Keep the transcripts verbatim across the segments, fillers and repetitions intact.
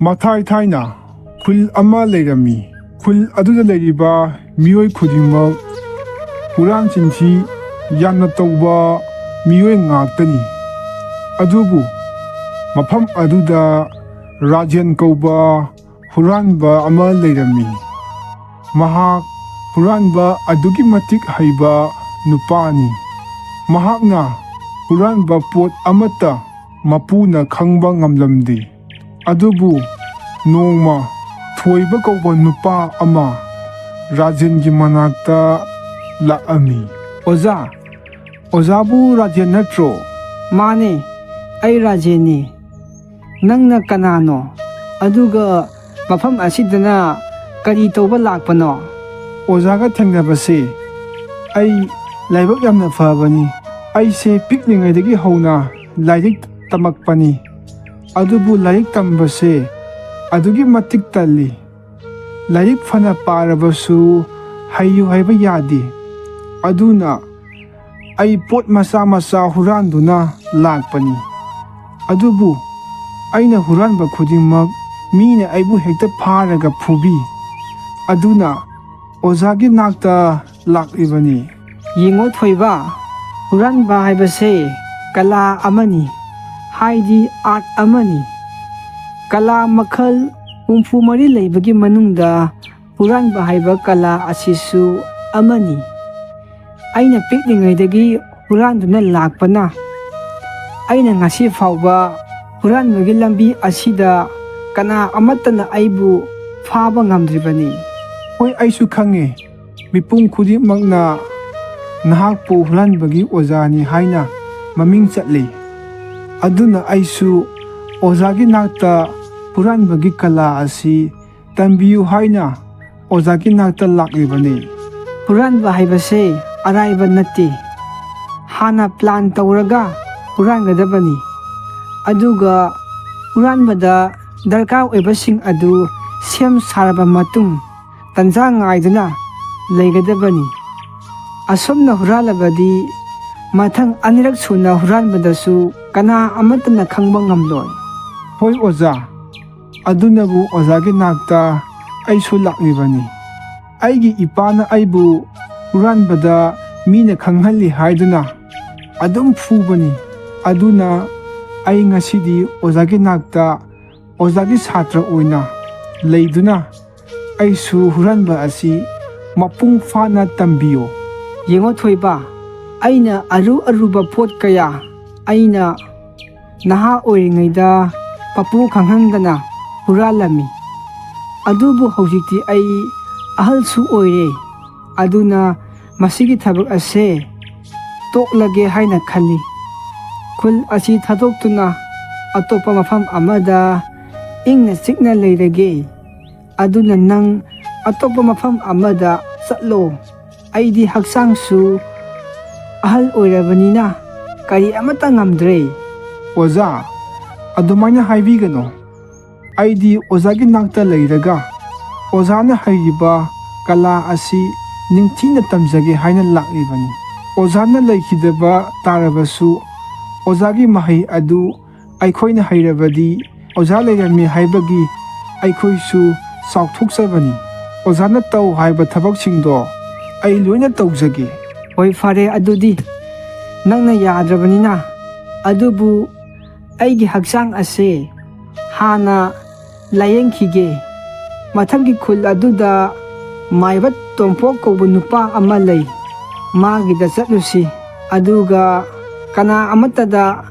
ꯃꯊꯥꯏ ꯊꯥꯏꯅ ꯈꯨꯜ ꯑꯃ ꯂꯩꯔꯝꯃꯤ꯫ ꯈꯨꯜ ꯑꯗꯨꯗ ꯂꯩꯔꯤꯕ ꯃꯤꯑꯣꯏ ꯈꯨꯗꯤꯡꯃꯛ ꯍꯨꯔꯥꯟ ꯆꯤꯟꯊꯤ ꯌꯥꯝꯅ ꯇꯧꯕ ꯃꯤꯑꯣꯏ ꯉꯥꯛꯇꯅꯤ꯫ ꯑꯗꯨꯕꯨ ꯃꯐꯝ ꯑꯗꯨꯗ ꯔꯥꯖꯦꯟ ꯀꯧꯕ ꯍꯨꯔꯥꯟꯕ ꯑꯃ ꯂꯩꯔꯝꯃꯤ꯫ ꯃꯍꯥꯛ ꯍꯨꯔꯥꯟꯕ ꯑꯗꯨꯛꯀꯤ ꯃꯇꯤꯛ ꯍꯩꯕ ꯅꯨꯄꯥꯅꯤ꯫ ꯃꯍꯥꯛꯅ ꯍꯨꯔꯥꯟꯕ ꯄꯣꯠ ꯑꯃꯠꯇ ꯃꯄꯨꯅ ꯈꯪꯕ ꯉꯝꯂꯝꯗꯦ꯫ ꯑꯗꯨꯕꯨ ꯅꯣꯡꯃ ꯊꯣꯏꯕ ꯀꯧꯕ ꯅꯨꯄꯥ ꯑꯃ ꯔꯥꯖꯦꯟꯒꯤ ꯃꯅꯥꯛꯇ ꯂꯥꯛꯑꯝꯃꯤ꯫ "ꯑꯣꯖꯥ, ꯑꯣꯖꯥꯕꯨ ꯔꯥꯖꯦꯟ ꯅꯠꯇ꯭ꯔꯣ?" "ꯃꯥꯅꯦ, ꯑꯩ ꯔꯥꯖꯦꯟꯅꯤ꯫ ꯅꯪꯅ ꯀꯅꯥꯅꯣ? ꯑꯗꯨꯒ ꯃꯐꯝ ꯑꯁꯤꯗꯅ ꯀꯔꯤ ꯇꯧꯕ ꯂꯥꯛꯄꯅꯣ?" "ꯑꯣꯖꯥꯒ ꯊꯦꯡꯅꯕꯁꯦ ꯑꯩ ꯂꯥꯏꯕꯛ ꯌꯥꯝꯅ ꯐꯕꯅꯤ꯫ ꯑꯩꯁꯦ ꯄꯤꯛꯂꯤꯉꯩꯗꯒꯤ ꯍꯧꯅ ꯂꯥꯏꯔꯤꯛ ꯇꯝꯃꯛꯄꯅꯤ꯫ ꯑꯗꯨꯕꯨ ꯂꯥꯏꯔꯤꯛ ꯇꯝꯕꯁꯦ ꯑꯗꯨꯛꯀꯤ ꯃꯇꯤꯛ ꯇꯜꯂꯤ꯫ ꯂꯥꯏꯔꯤꯛ ꯐꯅ ꯄꯥꯔꯕꯁꯨ ꯍꯩꯌꯨ ꯍꯥꯏꯕ ꯌꯥꯗꯦ꯫ ꯑꯗꯨꯅ ꯑꯩ ꯄꯣꯠ ꯃꯆꯥ ꯃꯆꯥ ꯍꯨꯔꯥꯟꯗꯨꯅ ꯂꯥꯛꯄꯅꯤ꯫ ꯑꯗꯨꯕꯨ ꯑꯩꯅ ꯍꯨꯔꯥꯟꯕ ꯈꯨꯗꯤꯡꯃꯛ ꯃꯤꯅ ꯑꯩꯕꯨ ꯍꯦꯛꯇ ꯐꯥꯔꯒ ꯐꯨꯕꯤ꯫ ꯑꯗꯨꯅ ꯑꯣꯖꯥꯒꯤ ꯅꯥꯛꯇ ꯂꯥꯛꯂꯤꯕꯅꯤ꯫" "ꯌꯦꯡꯉꯣ ꯊꯣꯏꯕ, ꯍꯨꯔꯥꯟꯕ ꯍꯥꯏꯕꯁꯦ ꯀꯂꯥ ꯑꯃꯅꯤ, ꯍꯥꯏꯗꯤ ꯑꯥꯔꯠ ꯑꯃꯅꯤ꯫ ꯀꯂꯥ ꯃꯈꯜ ꯍꯨꯝꯐꯨ ꯃꯔꯤ ꯂꯩꯕꯒꯤ ꯃꯅꯨꯡꯗ ꯍꯨꯔꯥꯟꯕ ꯍꯥꯏꯕ ꯀꯂꯥ ꯑꯁꯤꯁꯨ ꯑꯃꯅꯤ꯫ ꯑꯩꯅ ꯄꯤꯛꯂꯤꯉꯩꯗꯒꯤ ꯍꯨꯔꯥꯟꯗꯨꯅ ꯂꯥꯛꯄꯅ, ꯑꯩꯅ ꯉꯁꯤ ꯐꯥꯎꯕ ꯍꯨꯔꯥꯟꯕꯒꯤ ꯂꯝꯕꯤ ꯑꯁꯤꯗ ꯀꯅꯥ ꯑꯃꯠꯇꯅ ꯑꯩꯕꯨ ꯐꯥꯕ ꯉꯝꯗ꯭ꯔꯤꯕꯅꯤ꯫" "ꯍꯣꯏ, ꯑꯩꯁꯨ ꯈꯪꯉꯦ꯫ ꯃꯤꯄꯨꯝ ꯈꯨꯗꯤꯡꯃꯛꯅ ꯅꯍꯥꯛꯄꯨ ꯍꯨꯔꯥꯟꯕꯒꯤ ꯑꯣꯖꯥꯅꯤ ꯍꯥꯏꯅ ꯃꯃꯤꯡ ꯆꯠꯂꯤ꯫ ꯑꯗꯨꯅ ꯑꯩꯁꯨ ꯑꯣꯖꯥꯒꯤ ꯅꯥꯛꯇ ꯍꯨꯔꯥꯟꯕꯒꯤ ꯀꯂꯥ ꯑꯁꯤ ꯇꯝꯕꯤꯌꯨ ꯍꯥꯏꯅ ꯑꯣꯖꯥꯒꯤ ꯅꯥꯛꯇ ꯂꯥꯛꯂꯤꯕꯅꯤ꯫" "ꯍꯨꯔꯥꯟꯕ ꯍꯥꯏꯕꯁꯦ ꯑꯔꯥꯏꯕ ꯅꯠꯇꯦ꯫ ꯍꯥꯟꯅ ꯄ꯭ꯂꯥꯟ ꯇꯧꯔꯒ ꯍꯨꯔꯥꯟꯒꯗꯕꯅꯤ꯫ ꯑꯗꯨꯒ ꯍꯨꯔꯥꯟꯕꯗ ꯗꯔꯀꯥꯔ ꯑꯣꯏꯕꯁꯤꯡ ꯑꯗꯨ ꯁꯦꯝ ꯁꯥꯔꯕ ꯃꯇꯨꯡ ꯇꯟꯖꯥ ꯉꯥꯏꯗꯨꯅ ꯂꯩꯒꯗꯕꯅꯤ꯫ ꯑꯁꯨꯝꯅ ꯍꯨꯔꯥꯜꯂꯕꯗꯤ ꯃꯊꯪ ꯑꯅꯤꯔꯛ ꯁꯨꯅ ꯍꯨꯔꯥꯟꯕꯗꯁꯨ ꯀꯅꯥ ꯑꯃꯠꯇꯅ ꯈꯪꯕ ꯉꯝꯂꯣꯏ꯫" "ꯍꯣꯏ ꯑꯣꯖꯥ, ꯑꯗꯨꯅꯕꯨ ꯑꯣꯖꯥꯒꯤ ꯅꯥꯛꯇ ꯑꯩꯁꯨ ꯂꯥꯛꯂꯤꯕꯅꯤ꯫ ꯑꯩꯒꯤ ꯏꯄꯥꯅ ꯑꯩꯕꯨ ꯍꯨꯔꯥꯟꯕꯗ ꯃꯤꯅ ꯈꯪꯍꯜꯂꯤ ꯍꯥꯏꯗꯨꯅ ꯑꯗꯨꯝ ꯐꯨꯕꯅꯤ꯫ ꯑꯗꯨꯅ ꯑꯩ ꯉꯁꯤꯗꯤ ꯑꯣꯖꯥꯒꯤ ꯅꯥꯛꯇ ꯑꯣꯖꯥꯒꯤ ꯁꯥꯇ꯭ꯔ ꯑꯣꯏꯅ ꯂꯩꯗꯨꯅ ꯑꯩꯁꯨ ꯍꯨꯔꯥꯟꯕ ꯑꯁꯤ ꯃꯄꯨꯡ ꯐꯥꯅ ꯇꯝꯕꯤꯌꯣ꯫ ꯌꯦꯡꯉꯣ ꯊꯣꯏꯕ, ꯑꯩꯅ ꯑꯔꯨ ꯑꯔꯨꯕ ꯄꯣꯠ ꯀꯌꯥ ꯑꯩꯅ ꯅꯍꯥ ꯑꯣꯏꯔꯤꯉꯩꯗ ꯄꯄꯨ ꯈꯪꯍꯟꯗꯅ ꯍꯨꯔꯥꯜꯂꯝꯃꯤ꯫ ꯑꯗꯨꯕꯨ ꯍꯧꯖꯤꯛꯇꯤ ꯑꯩ ꯑꯍꯜꯁꯨ ꯑꯣꯏꯔꯦ꯫ ꯑꯗꯨꯅ ꯃꯁꯤꯒꯤ ꯊꯕꯛ ꯑꯁꯦ ꯇꯣꯛꯂꯒꯦ ꯍꯥꯏꯅ ꯈꯜꯂꯤ꯫ ꯈꯨꯜ ꯑꯁꯤ ꯊꯥꯗꯣꯛꯇꯨꯅ ꯑꯇꯣꯞꯄ ꯃꯐꯝ ꯑꯃꯗ ꯏꯪꯅ ꯆꯤꯛꯅ ꯂꯩꯔꯒꯦ꯫ ꯑꯗꯨꯅ ꯅꯪ ꯑꯇꯣꯞꯄ ꯃꯐꯝ ꯑꯃꯗ ꯆꯠꯂꯣ꯫ ꯑꯩꯗꯤ ꯍꯛꯆꯥꯡꯁꯨ ꯑꯍꯜ ꯑꯣꯏꯔꯕꯅꯤꯅ ꯀꯔꯤ ꯑꯃꯠꯇ ꯉꯝꯗ꯭ꯔꯦ꯫ ꯑꯣꯖꯥ, ꯑꯗꯨꯃꯥꯏꯅ ꯍꯥꯏꯕꯤꯒꯅꯨ꯫ ꯑꯩꯗꯤ ꯑꯣꯖꯥꯒꯤ ꯅꯥꯛꯇ ꯂꯩꯔꯒ ꯑꯣꯖꯥꯅ ꯍꯩꯔꯤꯕ ꯀꯂꯥ ꯑꯁꯤ ꯅꯤꯡꯊꯤꯅ ꯇꯝꯖꯒꯦ ꯍꯥꯏꯅ ꯂꯥꯛꯂꯤꯕꯅꯤ꯫ ꯑꯣꯖꯥꯅ ꯂꯩꯈꯤꯗꯕ ꯇꯥꯔꯕꯁꯨ ꯑꯣꯖꯥꯒꯤ ꯃꯍꯩ ꯑꯗꯨ ꯑꯩꯈꯣꯏꯅ ꯍꯩꯔꯕꯗꯤ ꯑꯣꯖꯥ ꯂꯩꯔꯝꯃꯤ ꯍꯥꯏꯕꯒꯤ ꯑꯩꯈꯣꯏꯁꯨ ꯆꯥꯎꯊꯣꯛꯆꯕꯅꯤ꯫ ꯑꯣꯖꯥꯅ ꯇꯧ ꯍꯥꯏꯕ ꯊꯕꯛꯁꯤꯡꯗꯣ ꯑꯩ ꯂꯣꯏꯅ ꯇꯧꯖꯒꯦ꯫ ꯍꯣꯏ, ꯐꯔꯦ, ꯑꯗꯨꯗꯤ ꯅꯪꯅ ꯌꯥꯗ꯭ꯔꯕꯅꯤꯅ꯫ ꯑꯗꯨꯕꯨ ꯑꯩꯒꯤ ꯍꯛꯆꯥꯡ ꯑꯁꯦ ꯍꯥꯟꯅ ꯂꯥꯌꯦꯡꯈꯤꯒꯦ꯫ ꯃꯊꯪꯒꯤ ꯈꯨꯜ ꯑꯗꯨꯗ ꯃꯥꯏꯕ ꯇꯣꯝꯄꯣꯛ ꯀꯧꯕ ꯅꯨꯄꯥ ꯑꯃ ꯂꯩ꯫ ꯃꯥꯒꯤꯗ ꯆꯠꯂꯨꯁꯤ꯫ ꯑꯗꯨꯒ ꯀꯅꯥ ꯑꯃꯠꯇꯗ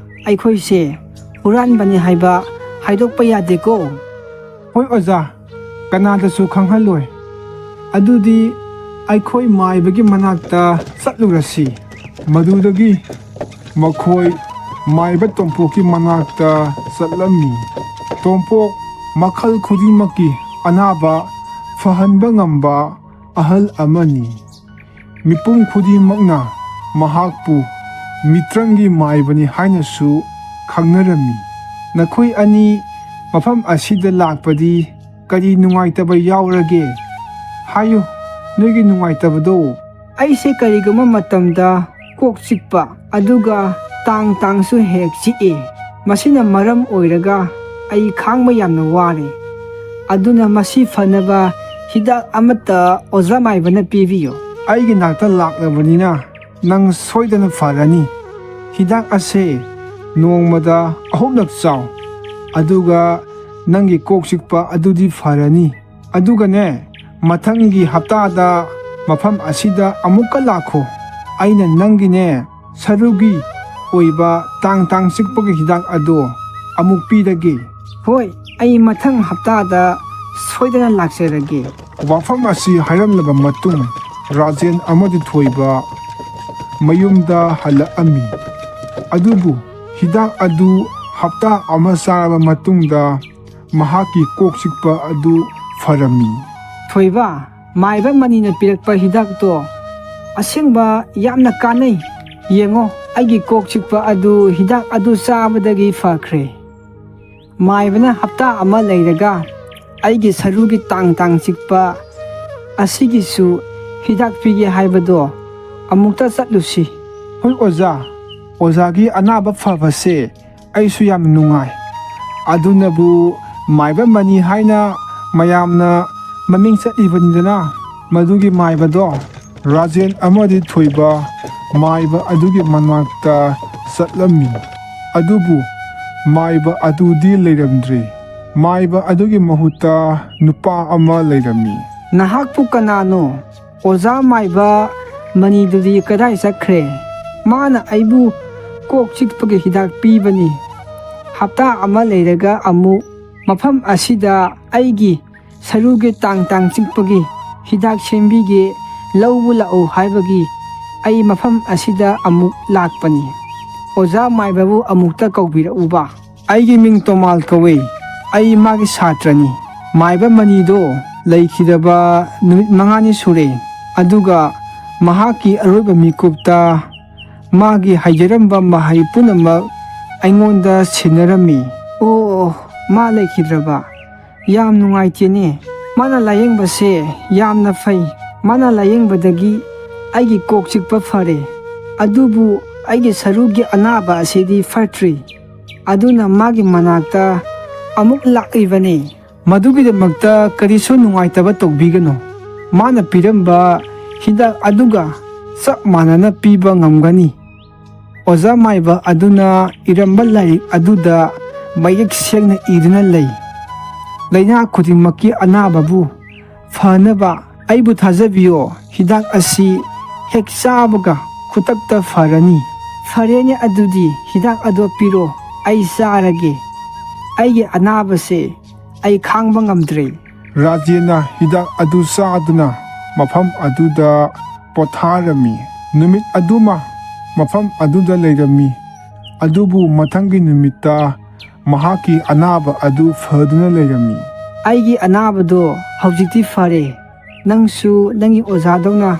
ꯑꯩꯈꯣꯏꯁꯦ ꯍꯨꯔꯥꯟꯕꯅꯤ ꯍꯥꯏꯕ ꯍꯥꯏꯗꯣꯛꯄ ꯌꯥꯗꯦꯀꯣ꯫ ꯍꯣꯏ ꯑꯣꯖꯥ, ꯀꯅꯥꯗꯁꯨ ꯈꯪꯍꯜꯂꯣꯏ꯫ ꯑꯗꯨꯗꯤ ꯑꯩꯈꯣꯏ ꯃꯥꯏꯕꯒꯤ ꯃꯅꯥꯛꯇ ꯆꯠꯂꯨꯔꯁꯤ꯫ ꯃꯗꯨꯗꯒꯤ ꯃꯈꯣꯏ ꯃꯥꯏꯕ ꯇꯣꯝꯄꯣꯛꯀꯤ ꯃꯅꯥꯛꯇ ꯆꯠꯂꯝꯃꯤ꯫ ꯇꯣꯝꯄꯣꯛ ꯃꯈꯜ ꯈꯨꯗꯤꯡꯃꯛꯀꯤ ꯑꯅꯥꯕ ꯐꯍꯟꯕ ꯉꯝꯕ ꯑꯍꯜ ꯑꯃꯅꯤ꯫ ꯃꯤꯄꯨꯝ ꯈꯨꯗꯤꯡꯃꯛꯅ ꯃꯍꯥꯛꯄꯨ ꯃꯤꯇ꯭ꯔꯪꯒꯤ ꯃꯥꯏꯕꯅꯤ ꯍꯥꯏꯅꯁꯨ ꯈꯪꯅꯔꯝꯃꯤ꯫ ꯅꯈꯣꯏ ꯑꯅꯤ ꯃꯐꯝ ꯑꯁꯤꯗ ꯂꯥꯛꯄꯗꯤ ꯀꯔꯤ ꯅꯨꯡꯉꯥꯏꯇꯕ ꯌꯥꯎꯔꯒꯦ? ꯍꯥꯏꯌꯨ, ꯅꯣꯏꯒꯤ ꯅꯨꯡꯉꯥꯏꯇꯕꯗꯣ꯫ ꯑꯩꯁꯦ ꯀꯔꯤꯒꯨꯝꯕ ꯃꯇꯝꯗ ꯀꯣꯛ ꯆꯤꯛꯄ, ꯑꯗꯨꯒ ꯇꯥꯡ ꯇꯥꯡꯁꯨ ꯍꯦꯛ ꯆꯤꯛꯏ꯫ ꯃꯁꯤꯅ ꯃꯔꯝ ꯑꯣꯏꯔꯒ ꯑꯩ ꯈꯥꯡꯕ ꯌꯥꯝꯅ ꯋꯥꯔꯦ꯫ ꯑꯗꯨꯅ ꯃꯁꯤ ꯐꯅꯕ ꯍꯤꯗꯥꯛ ꯑꯃꯠꯇ ꯑꯣꯖꯥ ꯃꯥꯏꯕꯅ ꯄꯤꯕꯤꯌꯨ꯫ ꯑꯩꯒꯤ ꯅꯥꯛꯇ ꯂꯥꯛꯂꯕꯅꯤꯅ ꯅꯪ ꯁꯣꯏꯗꯅ ꯐꯔꯅꯤ꯫ ꯍꯤꯗꯥꯛ ꯑꯁꯦ ꯅꯣꯡꯃꯗ ꯑꯍꯨꯝꯂꯛ ꯆꯥꯎ, ꯑꯗꯨꯒ ꯅꯪꯒꯤ ꯀꯣꯛ ꯆꯤꯛꯄ ꯑꯗꯨꯗꯤ ꯐꯔꯅꯤ꯫ ꯑꯗꯨꯒꯅꯦ, ꯃꯊꯪꯒꯤ ꯍꯞꯇꯥꯗ ꯃꯐꯝ ꯑꯁꯤꯗ ꯑꯃꯨꯛꯀ ꯂꯥꯛꯈꯣ꯫ ꯑꯩꯅ ꯅꯪꯒꯤꯅꯦ, ꯁꯔꯨꯒꯤ ꯑꯣꯏꯕ ꯇꯥꯡ ꯇꯥꯡ ꯆꯤꯛꯄꯒꯤ ꯍꯤꯗꯥꯛ ꯑꯗꯣ ꯑꯃꯨꯛ ꯄꯤꯔꯒꯦ꯫ ꯍꯣꯏ, ꯑꯩ ꯃꯊꯪ ꯍꯞꯇꯥꯗ ꯁꯣꯏꯗꯅ ꯂꯥꯛꯆꯔꯒꯦ꯫ ꯋꯥꯐꯝ ꯑꯁꯤ ꯍꯥꯏꯔꯝꯂꯕ ꯃꯇꯨꯡ, ꯔꯥꯖꯦꯟ ꯑꯃꯗꯤ ꯊꯣꯏꯕ ꯃꯌꯨꯝꯗ ꯍꯜꯂꯛꯑꯝꯃꯤ꯫ ꯑꯗꯨꯕꯨ ꯍꯤꯗꯥꯛ ꯑꯗꯨ ꯍꯞꯇꯥ ꯑꯃ ꯆꯥꯔꯕ ꯃꯇꯨꯡꯗ ꯃꯍꯥꯛꯀꯤ ꯀꯣꯛ ꯆꯤꯛꯄ ꯑꯗꯨ ꯐꯔꯝꯃꯤ꯫ ꯊꯣꯏꯕ, ꯃꯥꯏꯕ ꯃꯅꯤꯅ ꯄꯤꯔꯛꯄ ꯍꯤꯗꯥꯛꯇꯣ ꯑꯁꯦꯡꯕ ꯌꯥꯝꯅ ꯀꯥꯟꯅꯩ꯫ ꯌꯦꯡꯉꯣ, ꯑꯩꯒꯤ ꯀꯣꯛ ꯆꯤꯛꯄ ꯑꯗꯨ ꯍꯤꯗꯥꯛ ꯑꯗꯨ ꯆꯥꯕꯗꯒꯤ ꯐꯈ꯭ꯔꯦ꯫ ꯃꯥꯏꯕꯅ ꯍꯞꯇꯥ ꯑꯃ ꯂꯩꯔꯒ ꯑꯩꯒꯤ ꯁꯔꯨꯒꯤ ꯇꯥꯡ ꯇꯥꯡ ꯆꯤꯛꯄ ꯑꯁꯤꯒꯤꯁꯨ ꯍꯤꯗꯥꯛ ꯄꯤꯒꯦ ꯍꯥꯏꯕꯗꯣ ꯑꯃꯨꯛꯇ ꯆꯠꯂꯨꯁꯤ꯫ ꯍꯣꯏ ꯑꯣꯖꯥ, ꯑꯣꯖꯥꯒꯤ ꯑꯅꯥꯕ ꯐꯕꯁꯦ ꯑꯩꯁꯨ ꯌꯥꯝ ꯅꯨꯡꯉꯥꯏ꯫ ꯑꯗꯨꯅꯕꯨ ꯃꯥꯏꯕ ꯃꯅꯤ ꯍꯥꯏꯅ ꯃꯌꯥꯝꯅ ꯃꯃꯤꯡ ꯆꯠꯂꯤꯕꯅꯤꯗꯅ꯫ ꯃꯗꯨꯒꯤ ꯃꯥꯏꯕꯗꯣ ꯔꯥꯖꯦꯟ ꯑꯃꯗꯤ ꯊꯣꯏꯕ ꯃꯥꯏꯕ ꯑꯗꯨꯒꯤ ꯃꯅꯥꯛꯇ ꯆꯠꯂꯝꯃꯤ꯫ ꯑꯗꯨꯕꯨ ꯃꯥꯏꯕ ꯑꯗꯨꯗꯤ ꯂꯩꯔꯝꯗ꯭ꯔꯦ꯫ ꯃꯥꯏꯕ ꯑꯗꯨꯒꯤ ꯃꯍꯨꯠꯇ ꯅꯨꯄꯥ ꯑꯃ ꯂꯩꯔꯝꯃꯤ꯫ ꯅꯍꯥꯛꯄꯨ ꯀꯅꯥꯅꯣ? ꯑꯣꯖꯥ ꯃꯥꯏꯕ ꯃꯅꯤꯗꯨꯗꯤ ꯀꯗꯥꯏ ꯆꯠꯈ꯭ꯔꯦ? ꯃꯥꯅ ꯑꯩꯕꯨ ꯀꯣꯛ ꯆꯤꯛꯄꯒꯤ ꯍꯤꯗꯥꯛ ꯄꯤꯕꯅꯤ꯫ ꯍꯞꯇꯥ ꯑꯃ ꯂꯩꯔꯒ ꯑꯃꯨꯛ ꯃꯐꯝ ꯑꯁꯤꯗ ꯑꯩꯒꯤ ꯁꯔꯨꯒꯤ ꯇꯥꯡ ꯇꯥꯡ ꯆꯤꯛꯄꯒꯤ ꯍꯤꯗꯥꯛ ꯁꯦꯝꯕꯤꯒꯦ, ꯂꯧꯕ ꯂꯥꯛꯎ ꯍꯥꯏꯕꯒꯤ ꯑꯩ ꯃꯐꯝ ꯑꯁꯤꯗ ꯑꯃꯨꯛ ꯂꯥꯛꯄꯅꯤ꯫ ꯑꯣꯖꯥ ꯃꯥꯏꯕꯕꯨ ꯑꯃꯨꯛꯇ ꯀꯧꯕꯤꯔꯛꯎꯕ꯫ ꯑꯩꯒꯤ ꯃꯤꯡ ꯇꯣꯃꯥꯜ ꯀꯧꯏ꯫ ꯑꯩ ꯃꯥꯒꯤ ꯁꯥꯇ꯭ꯔꯅꯤ꯫ ꯃꯥꯏꯕ ꯃꯅꯤꯗꯣ ꯂꯩꯈꯤꯗꯕ ꯅꯨꯃꯤꯠ ꯃꯉꯥꯅꯤ ꯁꯨꯔꯦ꯫ ꯑꯗꯨꯒ ꯃꯍꯥꯛꯀꯤ ꯑꯔꯣꯏꯕ ꯃꯤꯀꯨꯞꯇ ꯃꯥꯒꯤ ꯍꯩꯖꯔꯝꯕ ꯃꯍꯩ ꯄꯨꯝꯅꯃꯛ ꯑꯩꯉꯣꯟꯗ ꯁꯤꯟꯅꯔꯝꯃꯤ꯫ ꯑꯣ, ꯃꯥ ꯂꯩꯈꯤꯗ꯭ꯔꯕ? ꯌꯥꯝ ꯅꯨꯡꯉꯥꯏꯇꯦꯅꯦ꯫ ꯃꯥꯅ ꯂꯥꯌꯦꯡꯕꯁꯦ ꯌꯥꯝꯅ ꯐꯩ꯫ ꯃꯥꯅ ꯂꯥꯌꯦꯡꯕꯗꯒꯤ ꯑꯩꯒꯤ ꯀꯣꯛ ꯆꯤꯛꯄ ꯐꯔꯦ꯫ ꯑꯗꯨꯕꯨ ꯑꯩꯒꯤ ꯁꯔꯨꯒꯤ ꯑꯅꯥꯕ ꯑꯁꯤꯗꯤ ꯐꯠꯇ꯭ꯔꯤ꯫ ꯑꯗꯨꯅ ꯃꯥꯒꯤ ꯃꯅꯥꯛꯇ ꯑꯃꯨꯛ ꯂꯥꯛꯂꯤꯕꯅꯤ꯫ ꯃꯗꯨꯒꯤꯗꯃꯛꯇ ꯀꯔꯤꯁꯨ ꯅꯨꯡꯉꯥꯏꯇꯕ ꯇꯧꯕꯤꯒꯅꯨ꯫ ꯃꯥꯅ ꯄꯤꯔꯝꯕ ꯍꯤꯗꯥꯛ ꯑꯗꯨꯒ ꯆꯞ ꯃꯥꯟꯅꯅ ꯄꯤꯕ ꯉꯝꯒꯅꯤ꯫ ꯑꯣꯖꯥ ꯃꯥꯏꯕ ꯑꯗꯨꯅ ꯏꯔꯝꯕ ꯂꯥꯏꯔꯤꯛ ꯑꯗꯨꯗ ꯃꯌꯦꯛ ꯁꯦꯡꯅ ꯏꯗꯨꯅ ꯂꯩ, "ꯂꯥꯏꯅꯥ ꯈꯨꯗꯤꯡꯃꯛꯀꯤ ꯑꯅꯥꯕꯕꯨ ꯐꯅꯕ ꯑꯩꯕꯨ ꯊꯥꯖꯕꯤꯌꯣ, ꯍꯤꯗꯥꯛ ꯑꯁꯤ ꯍꯦꯛ ꯆꯥꯕꯒ ꯈꯨꯗꯛꯇ ꯐꯔꯅꯤ"꯫ "ꯐꯔꯦꯅꯦ, ꯑꯗꯨꯗꯤ ꯍꯤꯗꯥꯛ ꯑꯗꯣ ꯄꯤꯔꯣ, ꯑꯩ ꯆꯥꯔꯒꯦ꯫ ꯑꯩꯒꯤ ꯑꯅꯥꯕꯁꯦ ꯑꯩ ꯈꯥꯡꯕ ꯉꯝꯗ꯭ꯔꯦ"꯫ ꯔꯥꯖꯦꯟꯅ ꯍꯤꯗꯥꯛ ꯑꯗꯨ ꯆꯥꯗꯨꯅ ꯃꯐꯝ ꯑꯗꯨꯗ ꯄꯣꯊꯥꯔꯝꯃꯤ꯫ ꯅꯨꯃꯤꯠ ꯑꯗꯨꯃ ꯃꯐꯝ ꯑꯗꯨꯗ ꯂꯩꯔꯝꯃꯤ꯫ ꯑꯗꯨꯕꯨ ꯃꯊꯪꯒꯤ ꯅꯨꯃꯤꯠꯇ ꯃꯍꯥꯛꯀꯤ ꯑꯅꯥꯕ ꯑꯗꯨ ꯐꯗꯨꯅ ꯂꯩꯔꯝꯃꯤ꯫ "ꯑꯩꯒꯤ ꯑꯅꯥꯕꯗꯣ ꯍꯧꯖꯤꯛꯇꯤ ꯐꯔꯦ꯫ ꯅꯪꯁꯨ ꯅꯪꯒꯤ ꯑꯣꯖꯥꯗꯧꯅ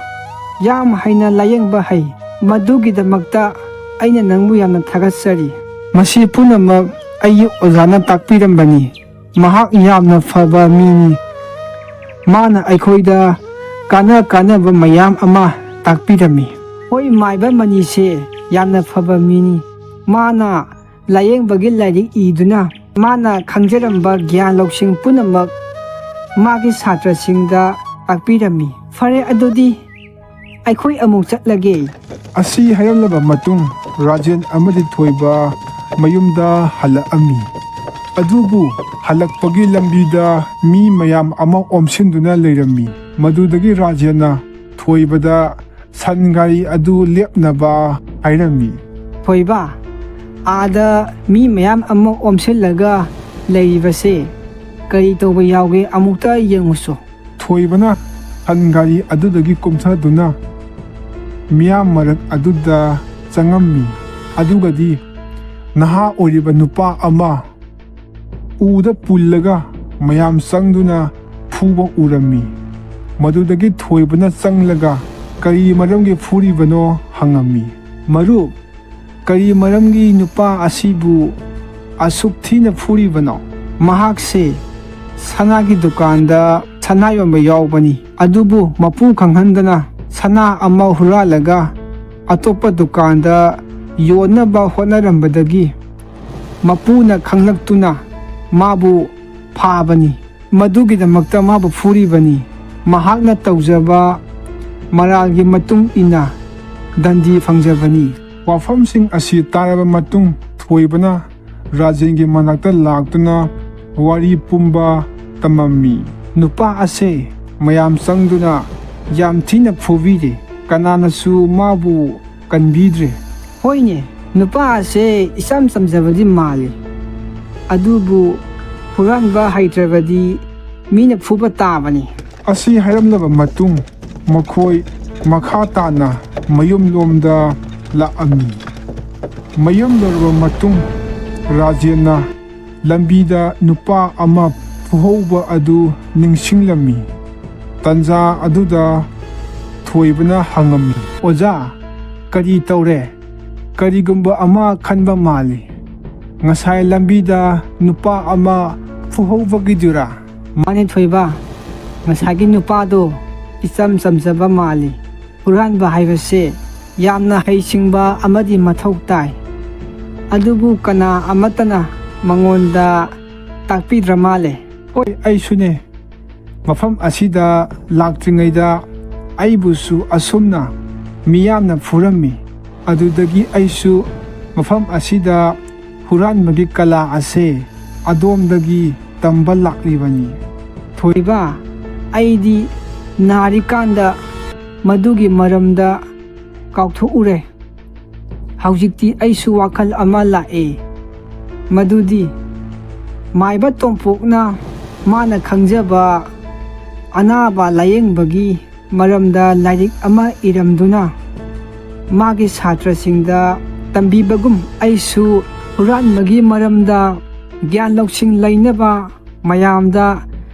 ꯌꯥꯝ ꯍꯩꯅ ꯂꯥꯌꯦꯡꯕ ꯍꯩ꯫ ꯃꯗꯨꯒꯤꯗꯃꯛꯇ ꯑꯩꯅ ꯅꯪꯕꯨ ꯌꯥꯝꯅ ꯊꯥꯒꯠꯆꯔꯤ"꯫ "ꯃꯁꯤ ꯄꯨꯝꯅꯃꯛ ꯑꯩꯒꯤ ꯑꯣꯖꯥꯅ ꯇꯥꯛꯄꯤꯔꯝꯕꯅꯤ꯫ ꯃꯍꯥꯛ ꯌꯥꯝꯅ ꯐꯕ ꯃꯤꯅꯤ꯫ ꯃꯥꯅ ꯑꯩꯈꯣꯏꯗ ꯀꯥꯟꯅ ꯀꯥꯟꯅꯕ ꯃꯌꯥꯝ ꯑꯃ ꯇꯥꯛꯄꯤꯔꯝꯃꯤ"꯫ "ꯍꯣꯏ, ꯃꯥꯏꯕ ꯃꯅꯤꯁꯦ ꯌꯥꯝꯅ ꯐꯕ ꯃꯤꯅꯤ꯫ ꯃꯥꯅ ꯂꯥꯌꯦꯡꯕꯒꯤ ꯂꯥꯏꯔꯤꯛ ꯏꯗꯨꯅ ꯃꯥꯅ ꯈꯪꯖꯔꯝꯕ ꯒ꯭ꯌꯥꯟ ꯂꯧꯁꯤꯡ ꯄꯨꯝꯅꯃꯛ ꯃꯥꯒꯤ ꯁꯥꯇ꯭ꯔꯁꯤꯡꯗ ꯇꯥꯛꯄꯤꯔꯝꯃꯤ꯫ ꯐꯔꯦ, ꯑꯗꯨꯗꯤ ꯑꯩꯈꯣꯏ ꯑꯃꯨꯛ ꯆꯠꯂꯒꯦ"꯫ ꯑꯁꯤ ꯍꯥꯏꯔꯝꯂꯕ ꯃꯇꯨꯡ ꯔꯥꯖꯦꯟ ꯑꯃꯗꯤ ꯊꯣꯏꯕ ꯃꯌꯨꯝꯗ ꯍꯜꯂꯛꯑꯝꯃꯤ꯫ ꯑꯗꯨꯕꯨ ꯍꯜꯂꯛꯄꯒꯤ ꯂꯝꯕꯤꯗ ꯃꯤ ꯃꯌꯥꯝ ꯑꯃ ꯑꯣꯝꯁꯤꯟꯗꯨꯅ ꯂꯩꯔꯝꯃꯤ꯫ ꯃꯗꯨꯗꯒꯤ ꯔꯥꯖꯦꯟꯅ ꯊꯣꯏꯕꯗ ꯁꯟ ꯒꯥꯔꯤ ꯑꯗꯨ ꯂꯦꯞꯅꯕ ꯍꯥꯏꯔꯝꯃꯤ꯫ "ꯊꯣꯏꯕ, ꯑꯥꯗ ꯃꯤ ꯃꯌꯥꯝ ꯑꯃ ꯑꯣꯝꯁꯤꯜꯂꯒ ꯂꯩꯔꯤꯕꯁꯦ ꯀꯔꯤ ꯇꯧꯕ ꯌꯥꯎꯒꯦ, ꯑꯃꯨꯛꯇ ꯌꯦꯡꯉꯨꯁꯣ"꯫ ꯊꯣꯏꯕꯅ ꯁꯟ ꯒꯥꯔꯤ ꯑꯗꯨꯗꯒꯤ ꯀꯨꯝꯊꯗꯨꯅ ꯃꯤꯌꯥꯝ ꯃꯔꯛ ꯑꯗꯨꯗ ꯆꯪꯉꯝꯃꯤ꯫ ꯑꯗꯨꯒꯗꯤ ꯅꯍꯥ ꯑꯣꯏꯔꯤꯕ ꯅꯨꯄꯥ ꯑꯃ ꯎꯗ ꯄꯨꯜꯂꯒ ꯃꯌꯥꯝ ꯆꯪꯗꯨꯅ ꯐꯨꯕ ꯎꯔꯝꯃꯤ꯫ ꯃꯗꯨꯗꯒꯤ ꯊꯣꯏꯕꯅ ꯆꯪꯂꯒ "ꯀꯔꯤ ꯃꯔꯝꯒꯤ ꯐꯨꯔꯤꯕꯅꯣ?" ꯍꯪꯉꯝꯃꯤ꯫ "ꯃꯔꯨꯞ, ꯀꯔꯤ ꯃꯔꯝꯒꯤ ꯅꯨꯄꯥ ꯑꯁꯤꯕꯨ ꯑꯁꯨꯛ ꯊꯤꯅ ꯐꯨꯔꯤꯕꯅꯣ?" "ꯃꯍꯥꯛꯁꯦ ꯁꯅꯥꯒꯤ ꯗꯨꯀꯥꯟꯗ ꯁꯅꯥ ꯌꯣꯟꯕ ꯌꯥꯎꯕꯅꯤ, ꯑꯗꯨꯕꯨ ꯃꯄꯨ ꯈꯪꯍꯟꯗꯅ ꯁꯅꯥ ꯑꯃ ꯍꯨꯔꯥꯜꯂꯒ ꯑꯇꯣꯞꯄ ꯗꯨꯀꯥꯟꯗ ꯌꯣꯟꯅꯕ ꯍꯣꯠꯅꯔꯝꯕꯗꯒꯤ ꯃꯄꯨꯅ ꯈꯪꯂꯛꯇꯨꯅ ꯃꯥꯕꯨ ꯐꯥꯕꯅꯤ꯫ ꯃꯗꯨꯒꯤꯗꯃꯛꯇ ꯃꯥꯕꯨ ꯐꯨꯔꯤꯕꯅꯤ꯫ ꯃꯍꯥꯛꯅ ꯇꯧꯖꯕ ꯃꯔꯥꯜꯒꯤ ꯃꯇꯨꯡ ꯏꯟꯅ ꯗꯟꯗꯤ ꯐꯪꯖꯕꯅꯤ꯫ ꯋꯥꯐꯝꯁꯤꯡ ꯑꯁꯤ ꯇꯥꯔꯕ ꯃꯇꯨꯡ, ꯊꯣꯏꯕꯅ ꯔꯥꯖꯦꯟꯒꯤ ꯃꯅꯥꯛꯇ ꯂꯥꯛꯇꯨꯅ ꯋꯥꯔꯤ ꯄꯨꯝꯕ ꯇꯝꯃꯝꯃꯤ꯫ ꯅꯨꯄꯥ ꯑꯁꯦ ꯃꯌꯥꯝ ꯆꯪꯗꯨꯅ ꯌꯥꯝ ꯊꯤꯅ ꯐꯨꯕꯤꯔꯦ꯫ ꯀꯅꯥꯅꯁꯨ ꯃꯥꯕꯨ ꯀꯟꯕꯤꯗ꯭ꯔꯦ꯫ ꯍꯣꯏꯅꯦ, ꯅꯨꯄꯥ ꯑꯁꯦ ꯏꯆꯝ ꯆꯝꯖꯕꯗꯤ ꯃꯥꯜꯂꯤ, ꯑꯗꯨꯕꯨ ꯍꯨꯔꯥꯟꯕ ꯍꯩꯇ꯭ꯔꯕꯗꯤ ꯃꯤꯅ ꯐꯨꯕ ꯇꯥꯕꯅꯤ꯫ ꯑꯁꯤ ꯍꯥꯏꯔꯝꯂꯕ ꯃꯇꯨꯡ, ꯃꯈꯣꯏ ꯃꯈꯥ ꯇꯥꯅ ꯃꯌꯨꯝꯂꯣꯝꯗ ꯂꯥꯛꯑꯝꯃꯤ꯫ ꯃꯌꯨꯝ ꯌꯧꯔꯕ ꯃꯇꯨꯡ, ꯔꯥꯖꯦꯟꯅ ꯂꯝꯕꯤꯗ ꯅꯨꯄꯥ ꯑꯃ ꯐꯨꯍꯧꯕ ꯑꯗꯨ ꯅꯤꯡꯁꯤꯡꯂꯝꯃꯤ꯫ ꯇꯟꯖꯥ ꯑꯗꯨꯗ ꯊꯣꯏꯕꯅ ꯍꯪꯉꯝꯃꯤ, "ꯑꯣꯖꯥ, ꯀꯔꯤ ꯇꯧꯔꯦ?" ꯀꯔꯤꯒꯨꯝꯕ ꯑꯃ ꯈꯟꯕ ꯃꯥꯜꯂꯤ꯫ "ꯉꯁꯥꯏ ꯂꯝꯕꯤꯗ ꯅꯨꯄꯥ ꯑꯃ ꯐꯨꯍꯧꯕꯒꯤꯗꯨꯔꯥ?" "ꯃꯥꯅꯦ ꯊꯣꯏꯕ, ꯉꯁꯥꯏꯒꯤ ꯅꯨꯄꯥꯗꯣ ꯏꯆꯝ ꯆꯝꯖꯕ ꯃꯥꯜꯂꯤ꯫ ꯍꯨꯔꯥꯟꯕ ꯍꯥꯏꯕꯁꯦ ꯌꯥꯝꯅ ꯍꯩꯁꯤꯡꯕ ꯑꯃꯗꯤ ꯃꯊꯧ ꯇꯥꯏ꯫ ꯑꯗꯨꯕꯨ ꯀꯅꯥ ꯑꯃꯠꯇꯅ ꯃꯉꯣꯟꯗ ꯇꯥꯛꯄꯤꯗ꯭ꯔ ꯃꯥꯜꯂꯦ꯫" "ꯍꯣꯏ, ꯑꯩꯁꯨꯅꯦ꯫ ꯃꯐꯝ ꯑꯁꯤꯗ ꯂꯥꯛꯇ꯭ꯔꯤꯉꯩꯗ ꯑꯩꯕꯨꯁꯨ ꯑꯁꯨꯝꯅ ꯃꯤꯌꯥꯝꯅ ꯐꯨꯔꯝꯃꯤ꯫ ꯑꯗꯨꯗꯒꯤ ꯑꯩꯁꯨ ꯃꯐꯝ ꯑꯁꯤꯗ ꯍꯨꯔꯥꯟꯕꯒꯤ ꯀꯂꯥ ꯑꯁꯦ ꯑꯗꯣꯝꯗꯒꯤ ꯇꯝꯕ ꯂꯥꯛꯂꯤꯕꯅꯤ꯫" "ꯊꯣꯏꯕ, ꯑꯩꯗꯤ ꯅꯥꯔꯤꯀꯥꯟꯗ ꯃꯗꯨꯒꯤ ꯃꯔꯝꯗ ꯀꯥꯎꯊꯣꯛꯎꯔꯦ꯫ ꯍꯧꯖꯤꯛꯇꯤ ꯑꯩꯁꯨ ꯋꯥꯈꯜ ꯑꯃ ꯂꯥꯛꯑꯦ, ꯃꯗꯨꯗꯤ ꯃꯥꯏꯕ ꯇꯣꯝꯄꯣꯛꯅ ꯃꯥꯅ ꯈꯪꯖꯕ ꯑꯅꯥꯕ ꯂꯥꯌꯦꯡꯕꯒꯤ ꯃꯔꯝꯗ ꯂꯥꯏꯔꯤꯛ ꯑꯃ ꯏꯔꯝꯗꯨꯅ ꯃꯥꯒꯤ ꯁꯥꯇ꯭ꯔꯁꯤꯡꯗ ꯇꯝꯕꯤꯕꯒꯨꯝ, ꯑꯩꯁꯨ ꯍꯨꯔꯥꯟꯕꯒꯤ ꯃꯔꯝꯗ ꯒ꯭ꯌꯥꯟ ꯂꯧꯁꯤꯡ ꯂꯩꯅꯕ ꯃꯌꯥꯝꯗ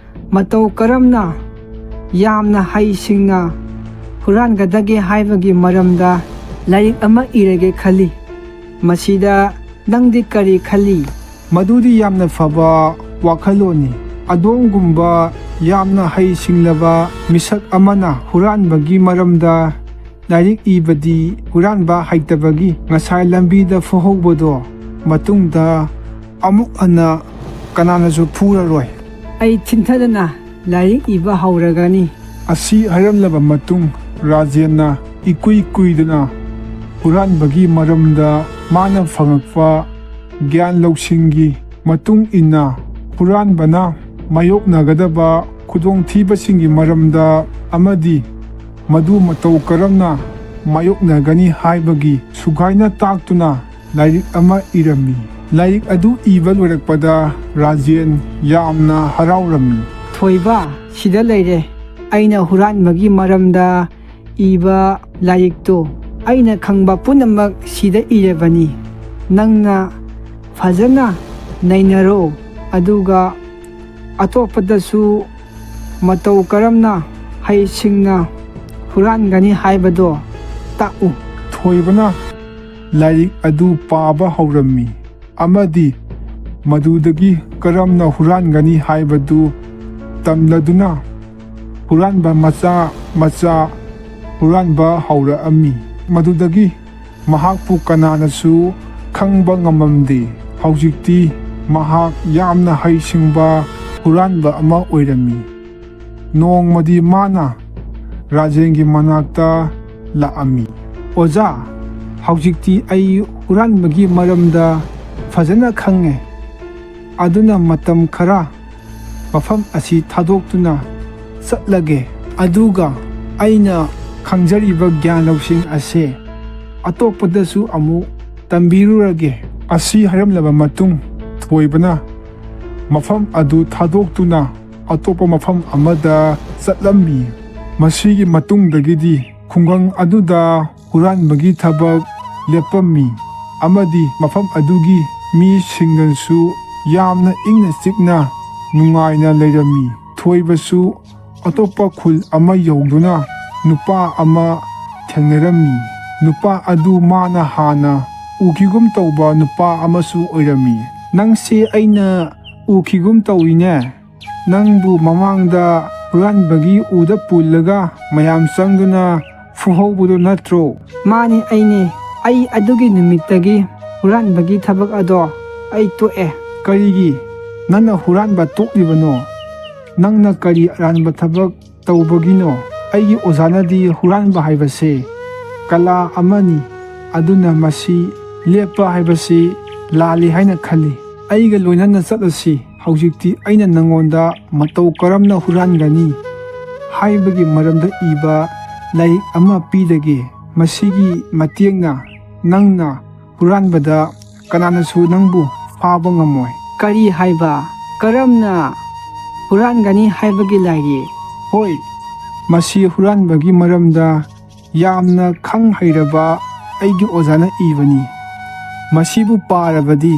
ꯃꯇꯧ ꯀꯔꯝꯅ ꯌꯥꯝꯅ ꯍꯩꯁꯤꯡꯅ ꯍꯨꯔꯥꯟꯒꯗꯒꯦ ꯍꯥꯏꯕꯒꯤ ꯃꯔꯝꯗ ꯂꯥꯏꯔꯤꯛ ꯑꯃ ꯏꯔꯒꯦ ꯈꯜꯂꯤ꯫ ꯃꯁꯤꯗ ꯅꯪꯗꯤ ꯀꯔꯤ ꯈꯜꯂꯤ?" "ꯃꯗꯨꯗꯤ ꯌꯥꯝꯅ ꯐꯕ ꯋꯥꯈꯜꯂꯣꯟꯅꯤ꯫ ꯑꯗꯣꯝꯒꯨꯝꯕ ꯌꯥꯝꯅ ꯍꯩꯁꯤꯡꯂꯕ ꯃꯤꯁꯛ ꯑꯃꯅ ꯍꯨꯔꯥꯟꯕꯒꯤ ꯃꯔꯝꯗ ꯂꯥꯏꯔꯤꯛ ꯏꯕꯗꯤ ꯍꯨꯔꯥꯟꯕ ꯍꯩꯇꯕꯒꯤ ꯉꯁꯥꯏ ꯂꯝꯕꯤꯗ ꯐꯨꯍꯧꯕꯗꯣ ꯃꯇꯨꯡꯗ ꯑꯃꯨꯛ ꯍꯟꯅ ꯀꯅꯥꯅꯁꯨ ꯐꯨꯔꯔꯣꯏ꯫ ꯑꯩ ꯊꯤꯟꯊꯗꯅ ꯂꯥꯏꯔꯤꯛ ꯏꯕ ꯍꯧꯔꯒꯅꯤ꯫ ꯑꯁꯤ ꯍꯥꯏꯔꯝꯂꯕ ꯃꯇꯨꯡ, ꯔꯥꯖꯦꯟꯅ ꯏꯀꯨꯏ ꯀꯨꯏꯗꯅ ꯍꯨꯔꯥꯟꯕꯒꯤ ꯃꯔꯝꯗ ꯃꯥꯅ ꯐꯪꯉꯛꯄ ꯒ꯭ꯌꯥꯟ ꯂꯧꯁꯤꯡꯒꯤ ꯃꯇꯨꯡ ꯏꯟꯅ ꯍꯨꯔꯥꯟꯕꯅ ꯃꯥꯌꯣꯛꯅꯒꯗꯕ ꯈꯨꯗꯣꯡꯊꯤꯕꯁꯤꯡꯒꯤ ꯃꯔꯝꯗ ꯑꯃꯗꯤ ꯃꯗꯨ ꯃꯇꯧ ꯀꯔꯝꯅ ꯃꯥꯌꯣꯛꯅꯒꯅꯤ ꯍꯥꯏꯕꯒꯤ ꯁꯨꯒꯥꯏꯅ ꯇꯥꯛꯇꯨꯅ ꯂꯥꯏꯔꯤꯛ ꯑꯃ ꯏꯔꯝꯃꯤ꯫ ꯂꯥꯏꯔꯤꯛ ꯑꯗꯨ ꯏꯕ ꯂꯣꯏꯔꯛꯄꯗ ꯔꯥꯖꯦꯟ ꯌꯥꯝꯅ ꯍꯔꯥꯎꯔꯝꯃꯤ꯫ ꯊꯣꯏꯕ, ꯁꯤꯗ ꯂꯩꯔꯦ꯫ ꯑꯩꯅ ꯍꯨꯔꯥꯟꯕꯒꯤ ꯃꯔꯝꯗ ꯏꯕ ꯂꯥꯏꯔꯤꯛꯇꯨ꯫ ꯑꯩꯅ ꯈꯪꯕ ꯄꯨꯝꯅꯃꯛ ꯁꯤꯗ ꯏꯔꯕꯅꯤ꯫ ꯅꯪꯅ ꯐꯖꯅ ꯅꯩꯅꯔꯣ, ꯑꯗꯨꯒ ꯑꯇꯣꯞꯄꯗꯁꯨ ꯃꯇꯧ ꯀꯔꯝꯅ ꯍꯩꯁꯤꯡꯅ ꯍꯨꯔꯥꯟꯒꯅꯤ ꯍꯥꯏꯕꯗꯣ ꯇꯥꯛꯎ꯫ ꯊꯣꯏꯕꯅ ꯂꯥꯏꯔꯤꯛ ꯑꯗꯨ ꯄꯥꯕ ꯍꯧꯔꯝꯃꯤ ꯑꯃꯗꯤ ꯃꯗꯨꯗꯒꯤ ꯀꯔꯝꯅ ꯍꯨꯔꯥꯟꯒꯅꯤ ꯍꯥꯏꯕꯗꯨ ꯇꯝꯂꯗꯨꯅ ꯍꯨꯔꯥꯟꯕ ꯃꯆꯥ ꯃꯆꯥ ꯍꯨꯔꯥꯟꯕ ꯍꯧꯔꯛꯑꯝꯃꯤ꯫ ꯃꯗꯨꯗꯒꯤ ꯃꯍꯥꯛꯄꯨ ꯀꯅꯥꯅꯁꯨ ꯈꯪꯕ ꯉꯝꯃꯝꯗꯦ꯫ ꯍꯧꯖꯤꯛꯇꯤ ꯃꯍꯥꯛ ꯌꯥꯝꯅ ꯍꯩꯁꯤꯡꯕ ꯍꯨꯔꯥꯟꯕ ꯑꯃ ꯑꯣꯏꯔꯝꯃꯤ꯫ ꯅꯣꯡꯃꯗꯤ ꯃꯥꯅ ꯔꯥꯖꯦꯟꯒꯤ ꯃꯅꯥꯛꯇ ꯂꯥꯛꯑꯝꯃꯤ꯫ "ꯑꯣꯖꯥ, ꯍꯧꯖꯤꯛꯇꯤ ꯑꯩ ꯍꯨꯔꯥꯟꯕꯒꯤ ꯃꯔꯝꯗ ꯐꯖꯅ ꯈꯪꯉꯦ꯫ ꯑꯗꯨꯅ ꯃꯇꯝ ꯈꯔ ꯃꯐꯝ ꯑꯁꯤ ꯊꯥꯗꯣꯛꯇꯨꯅ ꯆꯠꯂꯒꯦ꯫ ꯑꯗꯨꯒ ꯑꯩꯅ ꯈꯪꯖꯔꯤꯕ ꯒ꯭ꯌꯥꯟ ꯂꯧꯁꯤꯡ ꯑꯁꯦ ꯑꯇꯣꯞꯄꯗꯁꯨ ꯑꯃꯨꯛ ꯇꯝꯕꯤꯔꯨꯔꯒꯦ"꯫ ꯑꯁꯤ ꯍꯥꯏꯔꯝꯂꯕ ꯃꯇꯨꯡ, ꯊꯣꯏꯕꯅ ꯃꯐꯝ ꯑꯗꯨ ꯊꯥꯗꯣꯛꯇꯨꯅ ꯑꯇꯣꯞꯄ ꯃꯐꯝ ꯑꯃꯗ ꯆꯠꯂꯝꯃꯤ꯫ ꯃꯁꯤꯒꯤ ꯃꯇꯨꯡꯗꯒꯤꯗꯤ ꯈꯨꯡꯒꯪ ꯑꯗꯨꯗ ꯍꯨꯔꯥꯟꯕꯒꯤ ꯊꯕꯛ ꯂꯦꯞꯄꯝꯃꯤ ꯑꯃꯗꯤ ꯃꯐꯝ ꯑꯗꯨꯒꯤ ꯃꯤꯁꯤꯡꯅꯁꯨ ꯌꯥꯝꯅ ꯏꯪꯅ ꯆꯤꯛꯅ ꯅꯨꯡꯉꯥꯏꯅ ꯂꯩꯔꯝꯃꯤ꯫ ꯊꯣꯏꯕꯁꯨ ꯑꯇꯣꯞꯄ ꯈꯨꯜ ꯑꯃ ꯌꯧꯗꯨꯅ ꯅꯨꯄꯥ ꯑꯃ ꯊꯦꯡꯅꯔꯝꯃꯤ꯫ ꯅꯨꯄꯥ ꯑꯗꯨ ꯃꯥꯅ ꯍꯥꯟꯅ ꯎꯈꯤꯒꯨꯝ ꯇꯧꯕ ꯅꯨꯄꯥ ꯑꯃꯁꯨ ꯑꯣꯏꯔꯝꯃꯤ꯫ "ꯅꯪꯁꯦ ꯑꯩꯅ ꯎꯈꯤꯒꯨꯝ ꯇꯧꯏꯅꯦ꯫ ꯅꯪꯕꯨ ꯃꯃꯥꯡꯗ ꯍꯨꯔꯥꯟꯕꯒꯤ ꯎꯗ ꯄꯨꯜꯂꯒ ꯃꯌꯥꯝ ꯆꯪꯗꯨꯅ ꯐꯨꯍꯧꯕꯗꯨ ꯅꯠꯇ꯭ꯔꯣ?" "ꯃꯥꯅꯤ, ꯑꯩꯅꯤ꯫ ꯑꯩ ꯑꯗꯨꯒꯤ ꯅꯨꯃꯤꯠꯇꯒꯤ ꯍꯨꯔꯥꯟꯕꯒꯤ ꯊꯕꯛ ꯑꯗꯣ ꯑꯩ ꯇꯣꯛꯑꯦ"꯫ "ꯀꯔꯤꯒꯤ? ꯅꯪꯅ ꯍꯨꯔꯥꯟꯕ ꯇꯣꯛꯂꯤꯕꯅꯣ? ꯅꯪꯅ ꯀꯔꯤ ꯑꯔꯥꯟꯕ ꯊꯕꯛ ꯇꯧꯕꯒꯤꯅꯣ? ꯑꯩꯒꯤ ꯑꯣꯖꯥꯅꯗꯤ ꯍꯨꯔꯥꯟꯕ ꯍꯥꯏꯕꯁꯦ ꯀꯂꯥ ꯑꯃꯅꯤ, ꯑꯗꯨꯅ ꯃꯁꯤ ꯂꯦꯞꯄ ꯍꯥꯏꯕꯁꯤ ꯂꯥꯜꯂꯤ ꯍꯥꯏꯅ ꯈꯜꯂꯤ꯫ ꯑꯩꯒ ꯂꯣꯏꯅꯅ ꯆꯠꯂꯁꯤ꯫ ꯍꯧꯖꯤꯛꯇꯤ ꯑꯩꯅ ꯅꯪꯉꯣꯟꯗ ꯃꯇꯧ ꯀꯔꯝꯅ ꯍꯨꯔꯥꯟꯒꯅꯤ ꯍꯥꯏꯕꯒꯤ ꯃꯔꯝꯗ ꯏꯕ ꯂꯥꯏꯔꯤꯛ ꯑꯃ ꯄꯤꯔꯒꯦ꯫ ꯃꯁꯤꯒꯤ ꯃꯇꯦꯡꯅ ꯅꯪꯅ ꯍꯨꯔꯥꯟꯕꯗ ꯀꯅꯥꯅꯁꯨ ꯅꯪꯕꯨ ꯐꯥꯕ ꯉꯝꯃꯣꯏ꯫ ꯀꯔꯤ ꯍꯥꯏꯕ? ꯀꯔꯝꯅ ꯍꯨꯔꯥꯟꯒꯅꯤ ꯍꯥꯏꯕꯒꯤ ꯂꯥꯏꯔꯤꯛ? ꯍꯣꯏ, ꯃꯁꯤ ꯍꯨꯔꯥꯟꯕꯒꯤ ꯃꯔꯝꯗ ꯌꯥꯝꯅ ꯈꯪ ꯍꯩꯔꯕ ꯑꯩꯒꯤ ꯑꯣꯖꯥꯅ ꯏꯕꯅꯤ꯫ ꯃꯁꯤꯕꯨ ꯄꯥꯔꯕꯗꯤ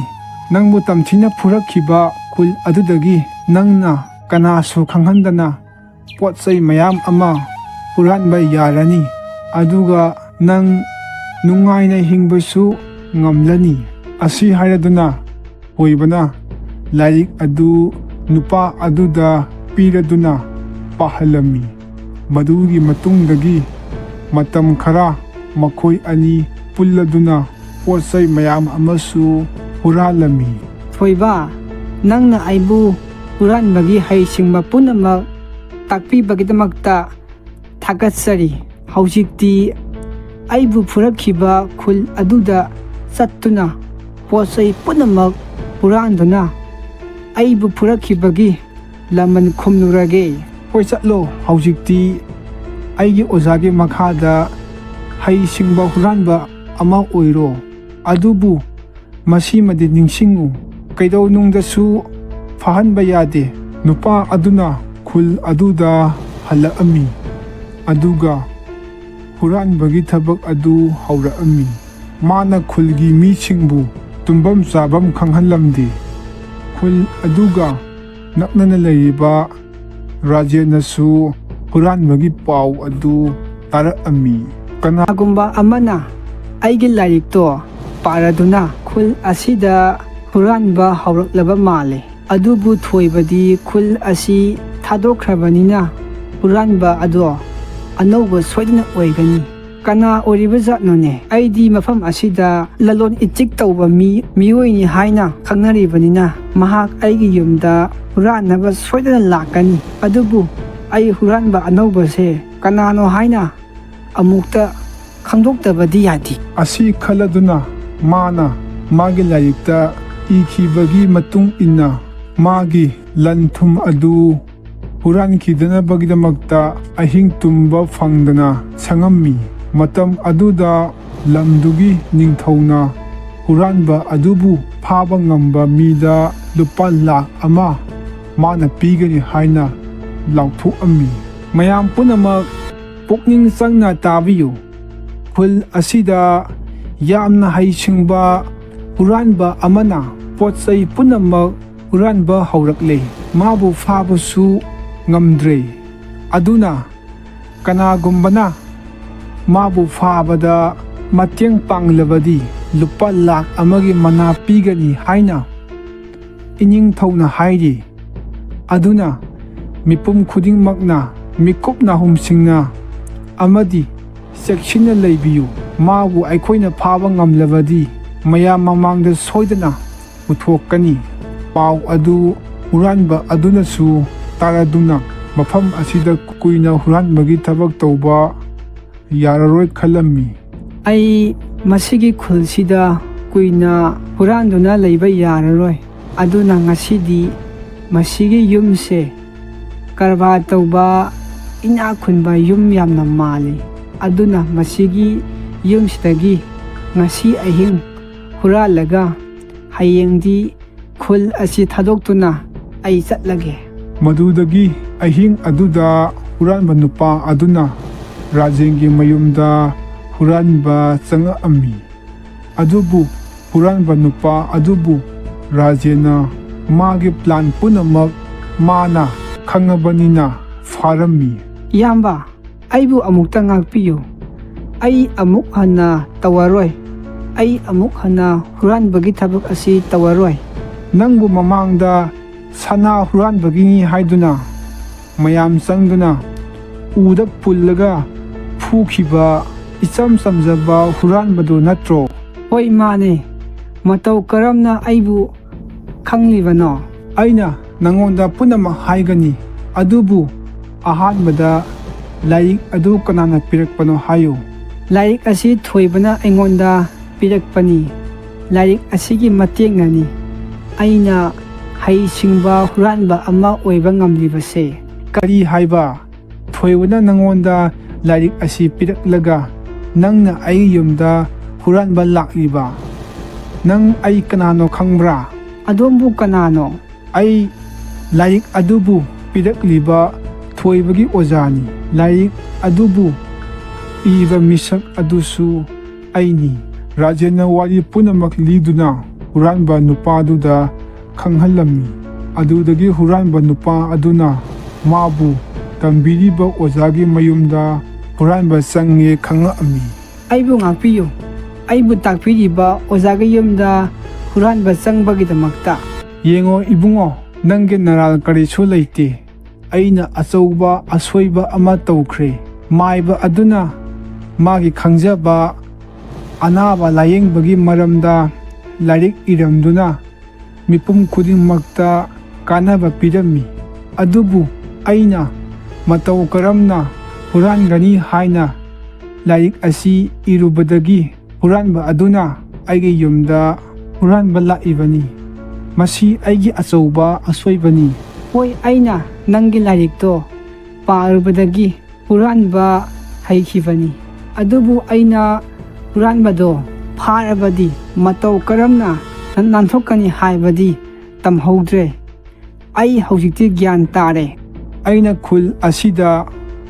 ꯅꯪꯕꯨ ꯇꯝꯊꯤꯅ ꯐꯨꯔꯛꯈꯤꯕ ꯈꯨꯜ ꯑꯗꯨꯗꯒꯤ ꯅꯪꯅ ꯀꯅꯥꯁꯨ ꯈꯪꯍꯟꯗꯅ ꯄꯣꯠ ꯆꯩ ꯃꯌꯥꯝ ꯑꯃ ꯍꯨꯔꯥꯟꯕ ꯌꯥꯔꯅꯤ, ꯑꯗꯨꯒ ꯅꯪ ꯅꯨꯡꯉꯥꯏꯅ ꯍꯤꯡꯕꯁꯨ ꯉꯝꯂꯅꯤ꯫ ꯑꯁꯤ ꯍꯥꯏꯔꯗꯨꯅ ꯊꯣꯏꯕꯅ ꯂꯥꯏꯔꯤꯛ ꯑꯗꯨ ꯅꯨꯄꯥ ꯑꯗꯨꯗ ꯄꯤꯔꯗꯨꯅ ꯄꯥꯍꯜꯂꯝꯃꯤ꯫ ꯃꯗꯨꯒꯤ ꯃꯇꯨꯡꯗꯒꯤ ꯃꯇꯝ ꯈꯔ ꯃꯈꯣꯏ ꯑꯅꯤ ꯄꯨꯜꯂꯗꯨꯅ ꯄꯣꯠ ꯆꯩ ꯃꯌꯥꯝ ꯑꯃꯁꯨ ꯍꯨꯔꯥꯜꯂꯝꯃꯤ꯫ ꯊꯣꯏꯕ, ꯅꯪꯅ ꯑꯩꯕꯨ ꯍꯨꯔꯥꯟꯕꯒꯤ ꯍꯩꯁꯤꯡꯕ ꯄꯨꯝꯅꯃꯛ ꯇꯥꯛꯄꯤꯕꯒꯤꯗꯃꯛꯇ ꯊꯥꯒꯠꯆꯔꯤ꯫ ꯍꯧꯖꯤꯛꯇꯤ ꯑꯩꯕꯨ ꯐꯨꯔꯛꯈꯤꯕ ꯈꯨꯜ ꯑꯗꯨꯗ ꯆꯠꯇꯨꯅ ꯄꯣꯠ ꯆꯩ ꯄꯨꯝꯅꯃꯛ ꯍꯨꯔꯥꯟꯗꯨꯅ ꯑꯩꯕꯨ ꯐꯨꯔꯛꯈꯤꯕꯒꯤ ꯂꯃꯟ ꯈꯨꯝꯂꯨꯔꯒꯦ꯫ ꯍꯣꯏ, ꯆꯠꯂꯣ꯫ ꯍꯧꯖꯤꯛꯇꯤ ꯑꯩꯒꯤ ꯑꯣꯖꯥꯒꯤ ꯃꯈꯥꯗ ꯍꯩꯁꯤꯡꯕ ꯍꯨꯔꯥꯟꯕ ꯑꯃ ꯑꯣꯏꯔꯣ꯫ ꯑꯗꯨꯕꯨ ꯃꯁꯤꯃꯗꯤ ꯅꯤꯡꯁꯤꯡꯉꯨ, ꯀꯩꯗꯧꯅꯨꯡꯗꯁꯨ ꯐꯥꯍꯟꯕ ꯌꯥꯗꯦ꯫ ꯅꯨꯄꯥ ꯑꯗꯨꯅ ꯈꯨꯜ ꯑꯗꯨꯗ ꯍꯜꯂꯛꯑꯝꯃꯤ, ꯑꯗꯨꯒ ꯍꯨꯔꯥꯟꯕꯒꯤ ꯊꯕꯛ ꯑꯗꯨ ꯍꯧꯔꯛꯑꯝꯃꯤ꯫ ꯃꯥꯅ ꯈꯨꯜꯒꯤ ꯃꯤꯁꯤꯡꯕꯨ ꯇꯨꯝꯐꯝ ꯆꯥꯐꯝ ꯈꯪꯍꯜꯂꯝꯗꯦ꯫ ꯈꯨꯜ ꯑꯗꯨꯒ ꯅꯛꯅꯅ ꯂꯩꯔꯤꯕ ꯔꯥꯖꯦꯟꯅꯁꯨ ꯍꯨꯔꯥꯟꯕꯒꯤ ꯄꯥꯎ ꯑꯗꯨ ꯇꯥꯔꯛꯑꯝꯃꯤ꯫ ꯀꯅꯥ ꯀꯅꯥꯒꯨꯝꯕ ꯑꯃꯅ ꯑꯩꯒꯤ ꯂꯥꯏꯔꯤꯛꯇꯣ ꯄꯥꯔꯗꯨꯅ ꯈꯨꯜ ꯑꯁꯤꯗ ꯍꯨꯔꯥꯟꯕ ꯍꯧꯔꯛꯂꯕ ꯃꯥꯜꯂꯦ꯫ ꯑꯗꯨꯕꯨ ꯊꯣꯏꯕꯗꯤ ꯈꯨꯜ ꯑꯁꯤ ꯊꯥꯗꯣꯛꯈ꯭ꯔꯕꯅꯤꯅ ꯍꯨꯔꯥꯟꯕ ꯑꯗꯣ ꯑꯅꯧꯕ ꯁꯣꯏꯗꯅ ꯑꯣꯏꯒꯅꯤ꯫ "ꯀꯅꯥ ꯑꯣꯏꯔꯤꯕ ꯖꯥꯠꯅꯣꯅꯦ? ꯑꯩꯗꯤ ꯃꯐꯝ ꯑꯁꯤꯗ ꯂꯂꯣꯟ ꯏꯇꯤꯛ ꯇꯧꯕ ꯃꯤ, ꯃꯤꯑꯣꯏꯅꯤ ꯍꯥꯏꯅ ꯈꯪꯅꯔꯤꯕꯅꯤꯅ, ꯃꯍꯥꯛ ꯑꯩꯒꯤ ꯌꯨꯝꯗ ꯍꯨꯔꯥꯟꯅꯕ ꯁꯣꯏꯗꯅ ꯂꯥꯛꯀꯅꯤ꯫ ꯑꯗꯨꯕꯨ ꯑꯩ ꯍꯨꯔꯥꯟꯕ ꯑꯅꯧꯕꯁꯦ ꯀꯅꯥꯅꯣ ꯍꯥꯏꯅ ꯑꯃꯨꯛꯇ ꯈꯪꯗꯣꯛꯇꯕꯗꯤ ꯌꯥꯗꯦ"꯫ ꯑꯁꯤ ꯈꯜꯂꯗꯨꯅ ꯃꯥꯅ ꯃꯥꯒꯤ ꯂꯥꯏꯔꯤꯛꯇ ꯏꯈꯤꯕꯒꯤ ꯃꯇꯨꯡ ꯏꯟꯅ ꯃꯥꯒꯤ ꯂꯟ ꯊꯨꯝ ꯑꯗꯨ ꯍꯨꯔꯥꯟꯈꯤꯗꯅꯕꯒꯤꯗꯃꯛꯇ ꯑꯍꯤꯡ ꯇꯨꯝꯕ ꯐꯪꯗꯅ ꯁꯪꯉꯝꯃꯤ꯫ ꯃꯇꯝ ꯑꯗꯨꯗ ꯂꯝꯗꯨꯒꯤ ꯅꯤꯡꯊꯧꯅ ꯍꯨꯔꯥꯟꯕ ꯑꯗꯨꯕꯨ ꯐꯥꯕ ꯉꯝꯕ ꯃꯤꯗ ꯂꯨꯄꯥ ꯂꯥꯈ ꯑꯃ ꯃꯥꯅ ꯄꯤꯒꯅꯤ ꯍꯥꯏꯅ ꯂꯥꯎꯊꯣꯛꯑꯝꯃꯤ꯫ ꯃꯌꯥꯝ ꯄꯨꯝꯅꯃꯛ ꯄꯨꯛꯅꯤꯡ ꯆꯪꯅ ꯇꯥꯕꯤꯌꯨ꯫ ꯈꯨꯜ ꯑꯁꯤꯗ ꯌꯥꯝꯅ ꯍꯩꯁꯤꯡꯕ ꯍꯨꯔꯥꯟꯕ ꯑꯃꯅ ꯄꯣꯠ ꯆꯩ ꯄꯨꯝꯅꯃꯛ ꯍꯨꯔꯥꯟꯕ ꯍꯧꯔꯛꯂꯦ꯫ ꯃꯥꯕꯨ ꯐꯥꯕꯁꯨ ꯉꯝꯗ꯭ꯔꯦ꯫ ꯑꯗꯨꯅ ꯀꯅꯥꯒꯨꯝꯕꯅ ꯃꯥꯕꯨ ꯐꯥꯕꯗ ꯃꯇꯦꯡ ꯄꯥꯡꯂꯕꯗꯤ ꯂꯨꯄꯥ ꯂꯥꯈ ꯑꯃꯒꯤ ꯃꯅꯥ ꯄꯤꯒꯅꯤ ꯍꯥꯏꯅ ꯏꯅꯤꯡꯊꯧꯅ ꯍꯥꯏꯔꯤ꯫ ꯑꯗꯨꯅ ꯃꯤꯄꯨꯝ ꯈꯨꯗꯤꯡꯃꯛꯅ ꯃꯤꯀꯨꯞ ꯅꯥꯍꯨꯝꯁꯤꯡꯅ ꯑꯃꯗꯤ ꯆꯦꯛꯁꯤꯟꯅ ꯂꯩꯕꯤꯌꯨ꯫ ꯃꯥꯕꯨ ꯑꯩꯈꯣꯏꯅ ꯐꯥꯕ ꯉꯝꯂꯕꯗꯤ ꯃꯌꯥꯝ ꯃꯃꯥꯡꯗ ꯁꯣꯏꯗꯅ ꯄꯨꯊꯣꯛꯀꯅꯤ꯫ ꯄꯥꯎ ꯑꯗꯨ ꯍꯨꯔꯥꯟꯕ ꯑꯗꯨꯅꯁꯨ ꯇꯥꯔꯗꯨꯅ ꯃꯐꯝ ꯑꯁꯤꯗ ꯀꯨꯏꯅ ꯍꯨꯔꯥꯟꯕꯒꯤ ꯊꯕꯛ ꯇꯧꯕ ꯌꯥꯔꯔꯣꯏ ꯈꯜꯂꯝꯃꯤ꯫ "ꯑꯩ ꯃꯁꯤꯒꯤ ꯈꯨꯜꯁꯤꯗ ꯀꯨꯏꯅ ꯍꯨꯔꯥꯟꯗꯨꯅ ꯂꯩꯕ ꯌꯥꯔꯔꯣꯏ꯫ ꯑꯗꯨꯅ ꯉꯁꯤꯗꯤ ꯃꯁꯤꯒꯤ ꯌꯨꯝꯁꯦ ꯀꯔꯕꯥꯔ ꯇꯧꯕ ꯏꯅꯥꯛ ꯈꯨꯟꯕ ꯌꯨꯝ ꯌꯥꯝꯅ ꯃꯥꯜꯂꯤ꯫ ꯑꯗꯨꯅ ꯃꯁꯤꯒꯤ ꯌꯨꯝꯁꯤꯗꯒꯤ ꯉꯁꯤ ꯑꯍꯤꯡ ꯍꯨꯔꯥꯜꯂꯒ ꯍꯌꯦꯡꯗꯤ ꯈꯨꯜ ꯑꯁꯤ ꯊꯥꯗꯣꯛꯇꯨꯅ ꯑꯩ ꯆꯠꯂꯒꯦ"꯫ ꯃꯗꯨꯗꯒꯤ ꯑꯍꯤꯡ ꯑꯗꯨꯗ ꯍꯨꯔꯥꯟꯕ ꯅꯨꯄꯥ ꯑꯗꯨꯅ ꯔꯥꯖꯦꯟꯒꯤ ꯃꯌꯨꯝꯗ ꯍꯨꯔꯥꯟꯕ ꯆꯪꯉꯛꯑꯝꯃꯤ꯫ ꯑꯗꯨꯕꯨ ꯍꯨꯔꯥꯟꯕ ꯅꯨꯄꯥ ꯑꯗꯨꯕꯨ ꯔꯥꯖꯦꯟꯅ ꯃꯥꯒꯤ ꯄ꯭ꯂꯥꯟ ꯄꯨꯝꯅꯃꯛ ꯃꯥꯅ ꯈꯪꯉꯕꯅꯤꯅ ꯐꯥꯔꯝꯃꯤ꯫ "ꯏꯌꯥꯝꯕ, ꯑꯩꯕꯨ ꯑꯃꯨꯛꯇ ꯉꯥꯛꯄꯤꯌꯨ꯫ ꯑꯩ ꯑꯃꯨꯛ ꯍꯟꯅ ꯇꯧꯔꯔꯣꯏ꯫ ꯑꯩ ꯑꯃꯨꯛ ꯍꯟꯅ ꯍꯨꯔꯥꯟꯕꯒꯤ ꯊꯕꯛ ꯑꯁꯤ ꯇꯧꯔꯔꯣꯏ"꯫ ꯅꯪꯕꯨ ꯃꯃꯥꯡꯗ ꯁꯅꯥ ꯍꯨꯔꯥꯟꯕꯒꯤꯅꯤ ꯍꯥꯏꯗꯨꯅ ꯃꯌꯥꯝ ꯆꯪꯗꯨꯅ ꯎꯗ ꯄꯨꯜꯂꯒ ꯐꯨꯈꯤꯕ ꯏꯆꯝ ꯆꯝꯖꯕ ꯍꯨꯔꯥꯟꯕꯗꯨ ꯅꯠꯇ꯭ꯔꯣ? ꯍꯣꯏ, ꯃꯥꯅꯦ꯫ ꯃꯇꯧ ꯀꯔꯝꯅ ꯑꯩꯕꯨ ꯈꯪꯂꯤꯕꯅꯣ? ꯑꯩꯅ ꯅꯉꯣꯟꯗ ꯄꯨꯝꯅꯃꯛ ꯍꯥꯏꯒꯅꯤ, ꯑꯗꯨꯕꯨ ꯑꯍꯥꯟꯕꯗ ꯂꯥꯏꯔꯤꯛ ꯑꯗꯨ ꯀꯅꯥꯅ ꯄꯤꯔꯛꯄꯅꯣ ꯍꯥꯏꯌꯨ꯫ ꯂꯥꯏꯔꯤꯛ ꯑꯁꯤ ꯊꯣꯏꯕꯅ ꯑꯩꯉꯣꯟꯗ ꯄꯤꯔꯛꯄꯅꯤ꯫ ꯂꯥꯏꯔꯤꯛ ꯑꯁꯤꯒꯤ ꯃꯇꯦꯡꯅꯅꯤ ꯑꯩꯅ ꯍꯩꯁꯤꯡꯕ ꯍꯨꯔꯥꯟꯕ ꯑꯃ ꯑꯣꯏꯕ ꯉꯝꯂꯤꯕꯁꯦ꯫ ꯀꯔꯤ ꯍꯥꯏꯕ? ꯊꯣꯏꯕꯅ ꯅꯉꯣꯟꯗ ꯂꯥꯏꯔꯤꯛ ꯑꯁꯤ ꯄꯤꯔꯛꯂꯒ ꯅꯪꯅ ꯑꯩꯒꯤ ꯌꯨꯝꯗ ꯍꯨꯔꯥꯟꯕ ꯂꯥꯛꯂꯤꯕ? ꯅꯪ ꯑꯩ ꯀꯅꯥꯅꯣ ꯈꯪꯕ꯭ꯔꯥ? ꯑꯗꯣꯝꯕꯨ ꯀꯅꯥꯅꯣ? ꯑꯩ ꯂꯥꯏꯔꯤꯛ ꯑꯗꯨꯕꯨ ꯄꯤꯔꯛꯂꯤꯕ ꯊꯣꯏꯕꯒꯤ ꯑꯣꯖꯥꯅꯤ꯫ ꯂꯥꯏꯔꯤꯛ ꯑꯗꯨꯕꯨ ꯏꯕ ꯃꯤꯁꯛ ꯑꯗꯨꯁꯨ ꯑꯩꯅꯤ꯫ ꯔꯥꯖꯦꯟꯅ ꯋꯥꯔꯤ ꯄꯨꯝꯅꯃꯛ ꯂꯤꯗꯨꯅ ꯍꯨꯔꯥꯟꯕ ꯅꯨꯄꯥꯗꯨꯗ ꯈꯪꯍꯜꯂꯝꯃꯤ꯫ ꯑꯗꯨꯗꯒꯤ ꯍꯨꯔꯥꯟꯕ ꯅꯨꯄꯥ ꯑꯗꯨꯅ ꯃꯥꯕꯨ ꯇꯝꯕꯤꯔꯤꯕ ꯑꯣꯖꯥꯒꯤ ꯃꯌꯨꯝꯗ ꯍꯨꯔꯥꯟꯕ ꯆꯪꯉꯦ ꯈꯪꯉꯛꯑꯝꯃꯤ꯫ ꯑꯩꯕꯨ ꯉꯥꯛꯄꯤꯌꯨ꯫ ꯑꯩꯕꯨ ꯇꯥꯛꯄꯤꯔꯤꯕ ꯑꯣꯖꯥꯒꯤ ꯌꯨꯝꯗ ꯍꯨꯔꯥꯟꯕ ꯆꯪꯕꯒꯤꯗꯃꯛꯇ꯫ ꯌꯦꯡꯉꯣ ꯏꯕꯨꯡꯉꯣ, ꯅꯪꯒꯤ ꯅꯔꯥꯜ ꯀꯔꯤꯁꯨ ꯂꯩꯇꯦ꯫ ꯑꯩꯅ ꯑꯆꯧꯕ ꯑꯁꯣꯏꯕ ꯑꯃ ꯇꯧꯈ꯭ꯔꯦ꯫ ꯃꯥꯏꯕ ꯑꯗꯨꯅ ꯃꯥꯒꯤ ꯈꯪꯖꯕ ꯑꯅꯥꯕ ꯂꯥꯌꯦꯡꯕꯒꯤ ꯃꯔꯝꯗ ꯂꯥꯏꯔꯤꯛ ꯏꯔꯝꯗꯨꯅ ꯃꯤꯄꯨꯝ ꯈꯨꯗꯤꯡꯃꯛꯇ ꯀꯥꯟꯅꯕ ꯄꯤꯔꯝꯃꯤ꯫ ꯑꯗꯨꯕꯨ ꯑꯩꯅ ꯃꯇꯧ ꯀꯔꯝꯅ ꯍꯨꯔꯥꯟꯒꯅꯤ ꯍꯥꯏꯅ ꯂꯥꯏꯔꯤꯛ ꯑꯁꯤ ꯏꯔꯨꯕꯗꯒꯤ ꯍꯨꯔꯥꯟꯕ ꯑꯗꯨꯅ ꯑꯩꯒꯤ ꯌꯨꯝꯗ ꯍꯨꯔꯥꯟꯕ ꯂꯥꯛꯏꯕꯅꯤ꯫ ꯃꯁꯤ ꯑꯩꯒꯤ ꯑꯆꯧꯕ ꯑꯁꯣꯏꯕꯅꯤ꯫ ꯍꯣꯏ, ꯑꯩꯅ ꯅꯪꯒꯤ ꯂꯥꯏꯔꯤꯛꯇꯣ ꯄꯥꯔꯨꯕꯗꯒꯤ ꯍꯨꯔꯥꯟꯕ ꯍꯩꯈꯤꯕꯅꯤ꯫ ꯑꯗꯨꯕꯨ ꯑꯩꯅ ꯍꯨꯔꯥꯟꯕꯗꯣ ꯐꯥꯔꯕꯗꯤ ꯃꯇꯧ ꯀꯔꯝꯅ ꯅꯥꯟꯊꯣꯛꯀꯅꯤ ꯍꯥꯏꯕꯗꯤ ꯇꯝꯍꯧꯗ꯭ꯔꯦ꯫ ꯑꯩ ꯍꯧꯖꯤꯛꯇꯤ ꯒ꯭ꯌꯥꯟ ꯇꯥꯔꯦ꯫ ꯑꯩꯅ ꯈꯨꯜ ꯑꯁꯤꯗ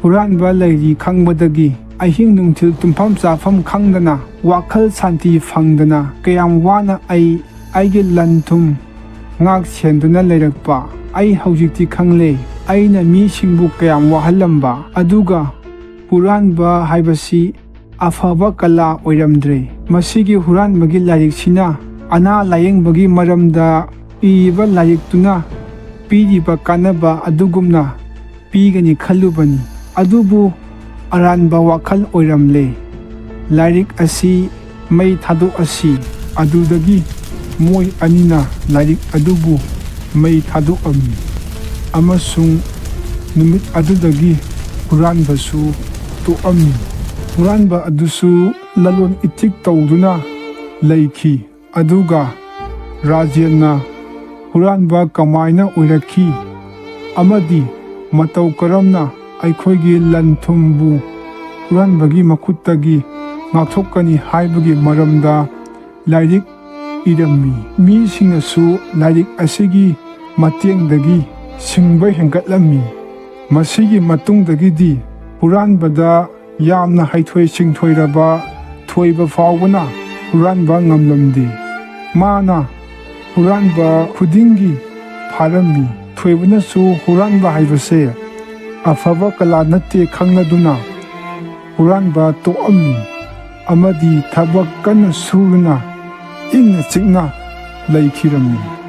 ꯍꯨꯔꯥꯟꯕ ꯂꯩꯔꯤ ꯈꯪꯕꯗꯒꯤ ꯑꯍꯤꯡ ꯅꯨꯡꯊꯤꯜ ꯇꯨꯝꯐꯝ ꯆꯥꯐꯝ ꯈꯪꯗꯅ, ꯋꯥꯈꯜ ꯁꯥꯟꯇꯤ ꯐꯪꯗꯅ ꯀꯌꯥꯝ ꯋꯥꯅ ꯑꯩ ꯑꯩꯒꯤ ꯂꯟ ꯊꯨꯝ ꯉꯥꯛ ꯁꯦꯟꯗꯨꯅ ꯂꯩꯔꯛꯄ꯫ ꯑꯩ ꯍꯧꯖꯤꯛꯇꯤ ꯈꯪꯂꯦ, ꯑꯩꯅ ꯃꯤꯁꯤꯡꯕꯨ ꯀꯌꯥꯝ ꯋꯥꯍꯜꯂꯝꯕ꯫ ꯑꯗꯨꯒ ꯍꯨꯔꯥꯟꯕ ꯍꯥꯏꯕꯁꯤ ꯑꯐꯕ ꯀꯂꯥ ꯑꯣꯏꯔꯝꯗ꯭ꯔꯦ꯫ ꯃꯁꯤꯒꯤ ꯍꯨꯔꯥꯟꯕꯒꯤ ꯂꯥꯏꯔꯤꯛꯁꯤꯅ ꯑꯅꯥ ꯂꯥꯌꯦꯡꯕꯒꯤ ꯃꯔꯝꯗ ꯏꯔꯤꯕ ꯂꯥꯏꯔꯤꯛꯇꯨꯅ ꯄꯤꯔꯤꯕ ꯀꯥꯟꯅꯕ ꯑꯗꯨꯒꯨꯝꯅ ꯄꯤꯒꯅꯤ ꯈꯜꯂꯨꯕꯅꯤ꯫ ꯑꯗꯨꯕꯨ ꯑꯔꯥꯟꯕ ꯋꯥꯈꯜ ꯑꯣꯏꯔꯝꯂꯦ꯫ "ꯂꯥꯏꯔꯤꯛ ꯑꯁꯤ ꯃꯩ ꯊꯥꯗꯣꯛꯑꯁꯤ"꯫ ꯑꯗꯨꯗꯒꯤ ꯃꯣꯏ ꯑꯅꯤꯅ ꯂꯥꯏꯔꯤꯛ ꯑꯗꯨꯕꯨ ꯃꯩ ꯊꯥꯗꯣꯛꯑꯝꯃꯤ, ꯑꯃꯁꯨꯡ ꯅꯨꯃꯤꯠ ꯑꯗꯨꯗꯒꯤ ꯍꯨꯔꯥꯟꯕꯁꯨ ꯇꯣꯛꯑꯝꯃꯤ꯫ ꯍꯨꯔꯥꯟꯕ ꯑꯗꯨꯁꯨ ꯂꯂꯣꯟ ꯏꯇꯤꯛ ꯇꯧꯗꯨꯅ ꯂꯩꯈꯤ꯫ ꯑꯗꯨꯒ ꯔꯥꯖꯦꯟꯅ ꯍꯨꯔꯥꯟꯕ ꯀꯃꯥꯏꯅ ꯑꯣꯏꯔꯛꯈꯤ ꯑꯃꯗꯤ ꯃꯇꯧ ꯀꯔꯝꯅ ꯑꯩꯈꯣꯏꯒꯤ ꯂꯟ ꯊꯨꯝꯕꯨ ꯍꯨꯔꯥꯟꯕꯒꯤ ꯃꯈꯨꯠꯇꯒꯤ ꯉꯥꯛꯊꯣꯛꯀꯅꯤ ꯍꯥꯏꯕꯒꯤ ꯃꯔꯝꯗ ꯂꯥꯏꯔꯤꯛ ꯏꯔꯝꯃꯤ꯫ ꯃꯤꯁꯤꯡꯅꯁꯨ ꯂꯥꯏꯔꯤꯛ ꯑꯁꯤꯒꯤ ꯃꯇꯦꯡꯗꯒꯤ ꯁꯤꯡꯕ ꯍꯦꯟꯒꯠꯂꯝꯃꯤ꯫ ꯃꯁꯤꯒꯤ ꯃꯇꯨꯡꯗꯒꯤꯗꯤ ꯍꯨꯔꯥꯟꯕꯗ ꯌꯥꯝꯅ ꯍꯩꯊꯣꯏ ꯁꯤꯡꯊꯣꯏꯔꯕ ꯊꯣꯏꯕ ꯐꯥꯎꯕꯅ ꯍꯨꯔꯥꯟꯕ ꯉꯝꯂꯝꯗꯦ꯫ ꯃꯥꯅ ꯍꯨꯔꯥꯟꯕ ꯈꯨꯗꯤꯡꯒꯤ ꯐꯥꯔꯝꯃꯤ꯫ ꯊꯣꯏꯕꯅꯁꯨ ꯍꯨꯔꯥꯟꯕ ꯍꯥꯏꯕꯁꯦ ꯑꯐꯕ ꯀꯂꯥ ꯅꯠꯇꯦ ꯈꯪꯂꯗꯨꯅ ꯍꯨꯔꯥꯟꯕ ꯇꯣꯛꯑꯝꯃꯤ ꯑꯃꯗꯤ ꯊꯕꯛ ꯀꯟꯅ ꯁꯨꯗꯨꯅ ꯏꯪꯅ ꯆꯤꯛꯅ ꯂꯩꯈꯤꯔꯝꯃꯤ꯫